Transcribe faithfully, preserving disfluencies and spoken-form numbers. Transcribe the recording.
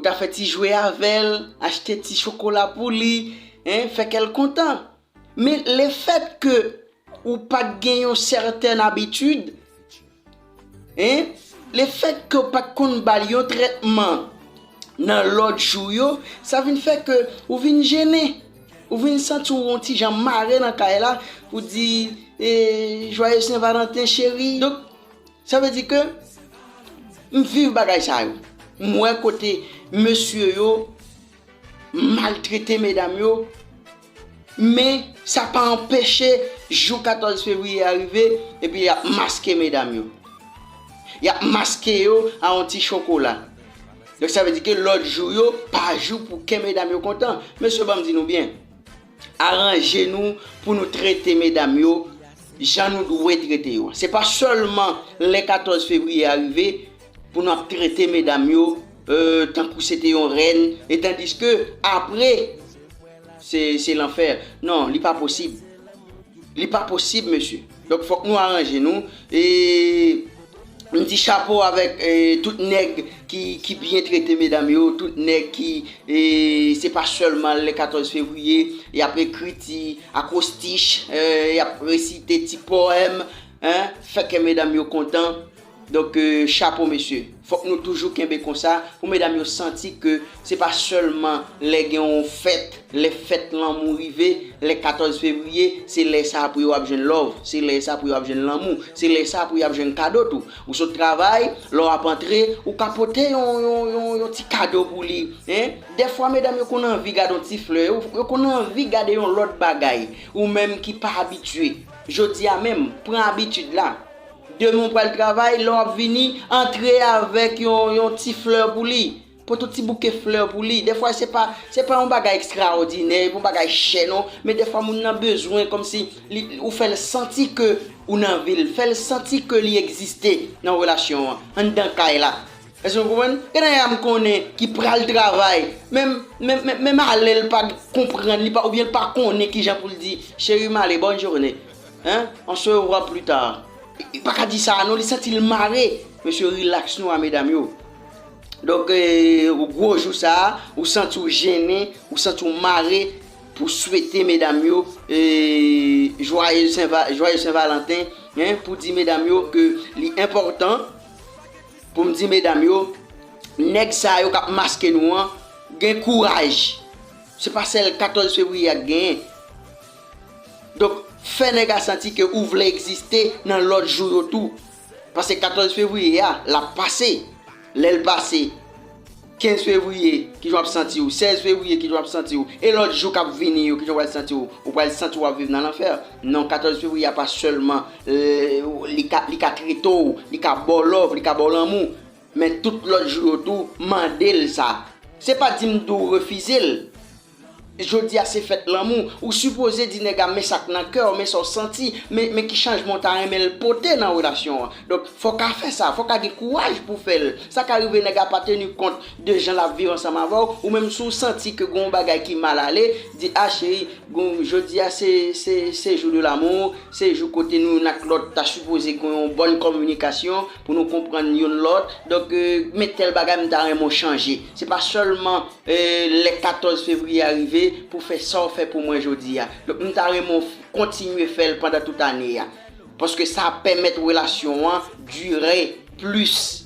ta fè ti jwe avè l, achte ti chokola pou li, en, fè kè l kontan. Men lefètke ou pa t gen yon sètèn abitid, en, lefètke w pa t konn ba l yon trètman nan lòt jou yo, sa vin fè ke ou vin jennen. Ou vin santi w yon ti jan mare nan kay la, ou di, e, Joyeux Saint Valentin, cheri. Donk, sa vle di ke m viv bagay sa yo. M wè kote mesye yo maltrete medam yo, men sa pa anpeche jou katòz fevriye a rive, epi y ap maske medam yo. Y ap maske yo a yon ti chokola. Donk, sa vle di ke lòt jou yo pa jou pou kè medam yo kontan. Mesye, ban m di nou byen, aranje nou pou nou trete medam yo jan nou dwe trete yo. Se pa sèlman lè katòz fevriye a rive pou nou ap trete medam yo, e, tankou se te yon rèn, e tandiske apre, se, se lanfè. Non, li pa posib. Li pa posib, mesye. Donk, fòk nou aranje nou. E m di chapo avèk, e, tout nèg ki, ki byen trete medam yo, tout nèg ki, e, se pa sèlman lè katòz fevriye, y ap ekri ti akwostich, e, y ap resite ti powèm, en, fè kè medam yo kontan. Donk, e, chapo, mesye. Fòk nou toujou kenbe konsa pou medam yo santi ke se pa sèlman lè gen yon fèt, lè fèt lanmou rive, lè katòz fevriye, se lè sa pou yo ap jwenn love, se lè sa pou yo ap jwenn lanmou, se lè sa pou y ap jwenn kado tou. Ou sot travay, lè w ap antre, ou ka pote yon, yon, yon, yon ti kado pou li, en. Dèfwa, medam yo konn anvi gade yon ti flè, yo, yo konn anvi gade yon lòt bagay, ou menm ki pa abitye. Jodi a menm, pran abitid la. Demen w pral travay, lè w ap vini, antre avèk yon, yon ti flè pou li. Pote yon ti bouke flè pou li. Dèfwa, se pa, se pa yon bagay ekstraòdinè, e pa yon bagay chè non, men dèfwa moun nan bezwen kòmsi li, ou fè l santi ke ou nan vi l, fè l santi ke li egziste nan relasyon an, anndan kay la. Èske nou konprann? Gen nèg m konnen ki pral travay, menm, menm, menm, menm alè l pa konprann, li pa, oubyen l pa konnen kijan pou l di, cheri, m ale, bonne journée. Hein? On se revoit plus tard. Li pa ka di sa non, li santi l mare. Mesye, rilaks nou a medam yo. Donk, e, ou gwo jou sa a, ou santi w jennen, ou santi w mare pou swete medam yo, e, joyeux Saint Va-, joyeux Saint Valentin, en, pou di medam yo ke li enpòtan pou m di medam yo, nèg sa yo k ap maske nou an, gen kouraj. Se pa sèl katòz fevriye a k genyen. Donk, fè nèg la santi ke ou vle egziste nan lòt jou yo tou. Paske katòz fevriye a, l ap pase. Lè l pase, kenz fevriye, kijan w ap santi w? Sèz fevriye, kijan w ap santi w? E lòt jou k ap vini yo, kijan w pral santi w? Ou pral santi w ap viv nan lanfè? Non, katòz fevriye a pa sèlman, e, li ka, li ka trete w, li ka ba w love, li ka ba w lanmou. Men tout lòt jou yo tou, mande l sa. Se pa di m di w refize l. Jodi a se fèt lanmou. Ou sipoze di nèg la men sa k nan kè w, men sa w santi, men, men ki chanjman w ta renmen l pote nan relasyon an. Donk, fò w ka fè sa, fò w ka gen kouraj pou w fè l. Sa ka rive nèg la pa teni kont de jan l ap viv ansanm avè w, ou menm si w santi ke gen yon bagay ki mal ale, di, a cheri, bon, jodi a se, se, se jour de l'amour, se jou kote nou youn ak lòt ta sipoze gen yon bòn kominikasyon pou nou konprann youn lòt. Donk, e, men tèl bagay m ta renmen w chanje. Se pa sèlman, e, lè katòz fevriye a rive pou fè sa w fè pou mwen jodi a. Donk, m ta renmen w f-, kontinye fè l pandan tout ane a. Paske sa ap pèmèt relasyon an dire plis.